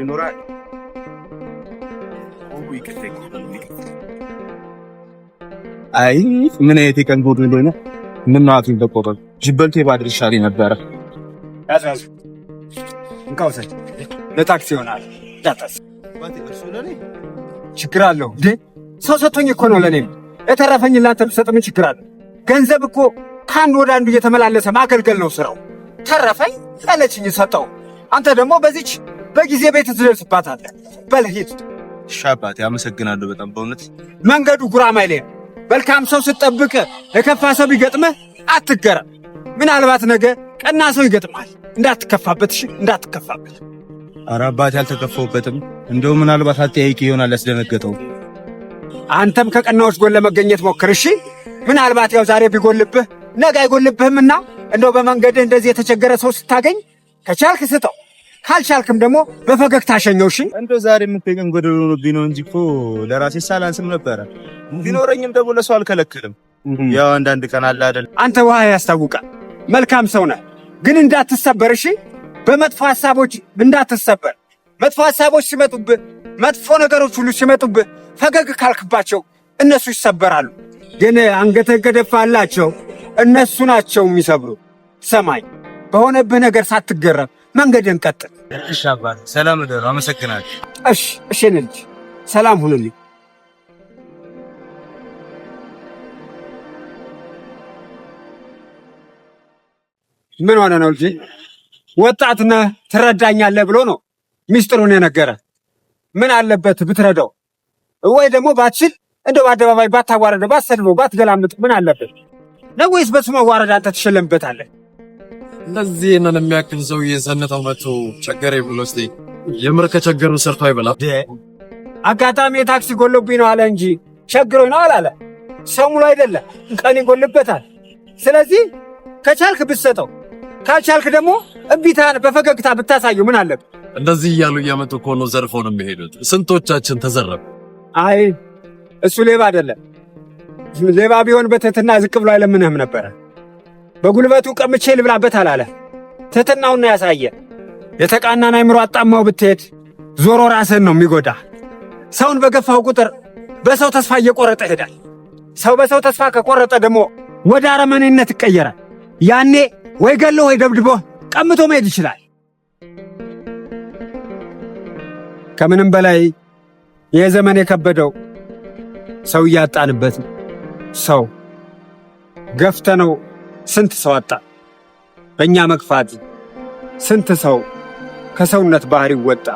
ይኖራል። አይ ምን አይነት የቀን ጎድ እንደሆነ ምን ነው አቱን ተቆረጥ ጅበልቴ ባድር ይሻለኝ ነበረ። ያዝ ያዝ፣ እንካ ውሰድ። ለታክሲ ይሆናል። እንዳታስብ። ችግር አለው እንዴ? ሰው ሰጥቶኝ እኮ ነው። ለእኔም የተረፈኝ ለአንተ ብሰጥ ምን ችግር አለው? ገንዘብ እኮ ከአንድ ወደ አንዱ እየተመላለሰ ማገልገል ነው ስራው። ተረፈኝ ያለችኝ ሰጠው። አንተ ደግሞ በዚች በጊዜ ቤት ትደርስባታለህ። በል ሂድ። እሺ አባቴ አመሰግናለሁ በጣም በእውነት። መንገዱ ጉራማይሌ ነው። መልካም ሰው ስትጠብቅ የከፋ ሰው ቢገጥምህ አትገረም። ምናልባት ነገ ቀና ሰው ይገጥማል። እንዳትከፋበት፣ እሺ? እንዳትከፋበት። ኧረ አባቴ አልተከፋሁበትም። እንደው ምናልባት አጠያይቂ ይሆናል ያስደነገጠው። አንተም ከቀናዎች ጎን ለመገኘት ሞክር፣ እሺ? ምናልባት ያው ዛሬ ቢጎልብህ ነገ አይጎልብህምና እንደው በመንገድህ እንደዚህ የተቸገረ ሰው ስታገኝ ከቻልክ ስጠው፣ ካልቻልክም ደግሞ በፈገግታ ሸኘው። እሺ? እንደው ዛሬ የምትገኝ ጎደሎ ሆኖብኝ ነው እንጂ እኮ ለራሴ ሳላንስም ነበረ። ቢኖረኝም ደግሞ ለሰው አልከለክልም። ያው አንዳንድ ቀን አለ አይደል? አንተ ውሃ ያስታውቃል። መልካም ሰው ነህ፣ ግን እንዳትሰበር፣ እሺ? በመጥፎ ሐሳቦች እንዳትሰበር። መጥፎ ሐሳቦች ሲመጡብህ፣ መጥፎ ነገሮች ሁሉ ሲመጡብህ ፈገግ ካልክባቸው እነሱ ይሰበራሉ። ግን አንገትህን ከደፋላቸው እነሱ ናቸው የሚሰብሩ። ሰማኝ፣ በሆነብህ ነገር ሳትገረም መንገድህን ቀጥል። እሺ አባቴ ሰላም እደሩ። አመሰግናለሁ። እሺ፣ እሺ፣ የኔ ልጅ ሰላም ሁንልኝ። ምን ሆነ ነው ልጅ? ወጣት ነህ ትረዳኛለህ ብሎ ነው ሚስጥሩን የነገረ። ምን አለበት ብትረዳው? ወይ ደግሞ ባትችል እንደው በአደባባይ ባታዋረደው፣ ባትሰድበው፣ ባትገላምጥ ምን አለበት ነው? ወይስ በሱ መዋረድ አንተ ትሸለምበታለህ? እንደዚህ ይህንን የሚያክል ሰውዬ ሰንተው መጥቶ ቸገረኝ ብሎ እስኪ የምር ከቸገሩ ሰርቶ አይበላም። አጋጣሚ የታክሲ ጎሎብኝ ነው አለ እንጂ ቸግሮኝ ነው አላለ። ሰው ሙሉ አይደለም፣ ቀን ይጎልበታል። ስለዚህ ከቻልክ ብትሰጠው፣ ካልቻልክ ደግሞ እምቢታህን በፈገግታ ብታሳየው ምን አለበት? እንደዚህ እያሉ እያመጡ እኮ ነው ዘርፈው ነው የሚሄዱት። ስንቶቻችን ተዘረፍ። አይ እሱ ሌባ አይደለም። ሌባ ቢሆን በትህትና ዝቅ ብሎ አይለምንህም ነበረ። በጉልበቱ ቀምቼ ልብላበት አላለ። ትህትናውን ያሳየ። የተቃናን አይምሮ አጣማው ብትሄድ ዞሮ ራስህን ነው የሚጎዳ። ሰውን በገፋው ቁጥር በሰው ተስፋ እየቆረጠ ይሄዳል። ሰው በሰው ተስፋ ከቆረጠ ደግሞ ወደ አረመኔነት ይቀየራል። ያኔ ወይ ገሎ ወይ ደብድቦ ቀምቶ መሄድ ይችላል። ከምንም በላይ ይህ ዘመን የከበደው ሰው እያጣንበት ነው። ሰው ገፍተነው ስንት ሰው አጣ። በእኛ መግፋት ስንት ሰው ከሰውነት ባህሪ ወጣ።